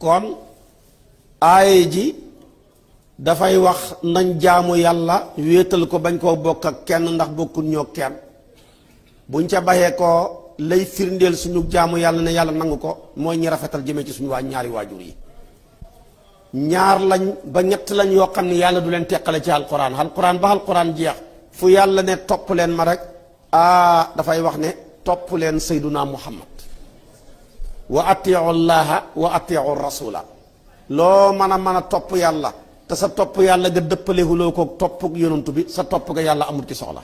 kon aaye ji dafay wax nañ jaamu yàlla wéetal ko bañ koo bokk ak kenn ndax bokkul ñoo kenn buñ ca baxee ko lay firndeel suñu jaamu yàlla ne yàlla nangu ko mooy ñi rafetal jëmee ci suñu ñaari waajur yi ñaar lañ ba ñett lañ yoo xam ne yàlla du leen teqale ci alquran ba alquran jeex fu yàlla ne topp leen ma rek dafay wax ne topp leen sayduna muhammad wa atiu llaha wa atiu rasula loo mën a topp yàlla te sa topp yàlla nga dëppalewuloo ko topp yonantu bi sa topp ga yàlla amul ci soxla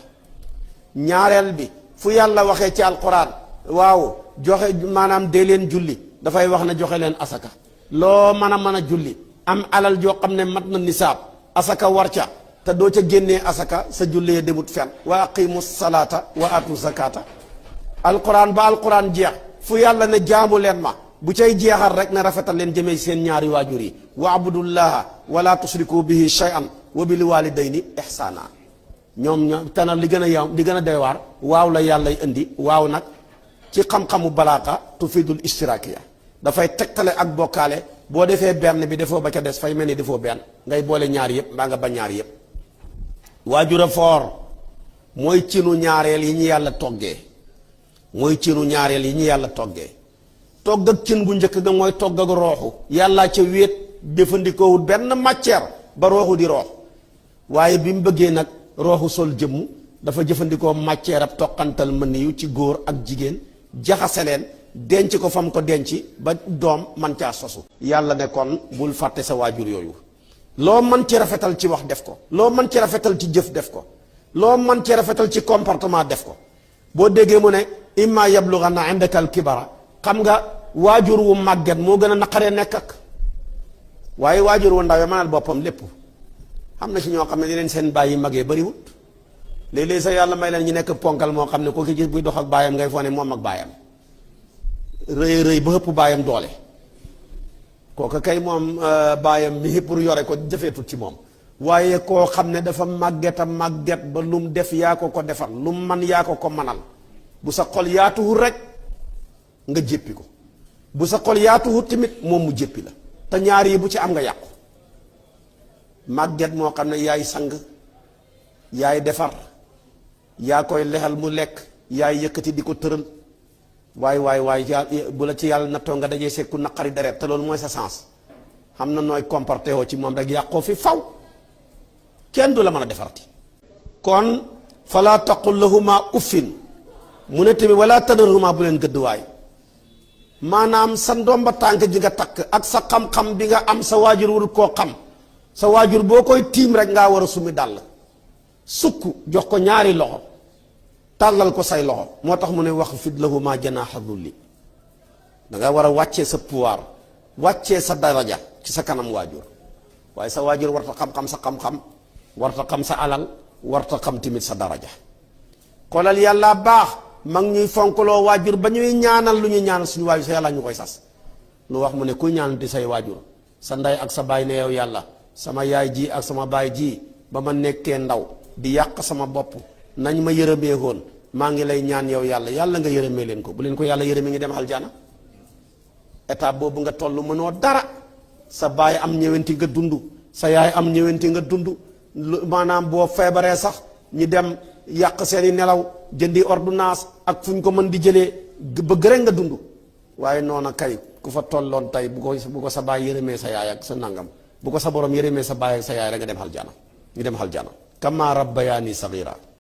ñaareel bi fu yàlla waxee ci alquran waaw joxe maanaam dee leen julli dafay wax ne joxe leen asaka loo mën a julli am alal joo xam ne mat na nisaab asaka war ca te doo ca génnee asaka sa jullee demut fen wa aqimu salaata wa atu zakata alquran ba alquran jeex fu yàlla ne jaamu leen ma bu cay jeexal rek na rafetal leen jëmee seen ñaari waajur yi wa abudullaha wala tusriku bihi shay'an wa bil walidayni ihsana ñoom tanal li gën a yaw li gën a doy waar waaw la yàllay indi waaw nag ci xam-xamu balaaka tufidul istirakiya dafay tegtale ak bokkaale boo defee benn bi defoo ba ca des fay mel ni defoo benn ngay boole ñaar yëpp mbaa nga ba ñaar yëpp waajura foor mooy cinu ñaareel yi ñu yàlla toggee mooy cinu ñaareel yi ñu yàlla toggee togg ak cin gu njëkk ga mooy togg ak rooxu yàlla ca wéet jëfandikoowul benn matière ba rooxu di roox waaye bi mu bëggee nag rooxu sol jëmm dafa jëfandikoo matière ab toqantal mën yu ci góor ak jigéen jaxase leen denc ko fam ko denc ba doom man caa sosu yàlla ne kon bul fàtte sa waajur yooyu loo mën ci rafetal ci wax def ko loo mën ci rafetal ci jëf def ko loo mën ci rafetal ci comportement def ko boo déggee mu ne imma yablughanna indaka al kibara xam nga waajur wu màgget moo gën a naqaree nekk ak waaye waajur wu ndaw mënal boppam lépp xam na ci ñoo xam ne di leen seen bàyyi magee bariwut léeg-léeg sax yàlla may leen ñu nekk ponkal moo xam ne koo ki gis buy dox ak baayam ngay foog ne moom ak baayam rëy ba ëpp baayam doole kooka kay moom baayam mi pour yore ko jëfeetut ci moom waaye koo xam ne dafa màgget a màgget ba lu mu def yaa ko defal lu mu man yaa ko manal bu sa xol yaatuwul rek nga jéppi ko bu sa xol yaatuwul tamit moom mu jéppi la te ñaar yi bu ci am nga yàqu màgget moo xam ne yaay sang yaay defar yaa koy lexal mu lekk yaay yëkkati di ko tëral waay bu la ci yàlla nattoo nga dajee sekku naqari deret te loolu mooy sa sens xam na nooy comporté woo ci moom rek yàqoo fi faw kenn du la mën a defarti kon fala taqul lahuma uffin mu ne tamit wala tanharhuma bu leen gëdd waay maanaam sa ndomba tànk ji nga takk ak sa xam-xam bi nga am sa waajur warul koo xam sa waajur boo koy tiim rek ngaa war a sumi dàll sukk jox ko ñaari loxo tàllal ko say loxo moo tax mu ne wax fid lahuma janaaha dulli da nga war a wàccee sa pouvoir wàccee sa daraja ci sa kanam waajur waaye sa waajur warta xam-xam sa xam-xam warta xam sa alal warta xam tamit sa daraja xoolal yàlla baax mag ñuy fonkloo waajur ba ñuy ñaanal lu ñuy ñaanal suñu waajur sa yàlla ñu koy sas lu wax mu ne kuy ñaanal di say waajur sa ndey ak sa baay ne yow yàlla sama yaay ji ak sama baay ji ba ma nekkee ndaw di yàq sama bopp nañ ma yërëmee woon maa ngi lay ñaan yow yàlla nga yërëmee leen ko bu leen ko yàlla yërëmee ngi dem aljana étape boobu nga toll mënoo dara sa baay am ñëwenti nga dund sa yaay am ñëwenti nga dund maanaam boo feebaree sax ñi dem yàq seeni nelaw jëndi ordonnance ak fu ñu ko mën di jëlee bëgg rek nga dund waaye noona kay ku fa tolloon tey bu ko sa baay yërëmee sa yaay ak sa nangam bu ko sa borom yërëmee sa baay ak sa yaay rek nga dem aljana ñu dem aljana kama rabbayaani sagira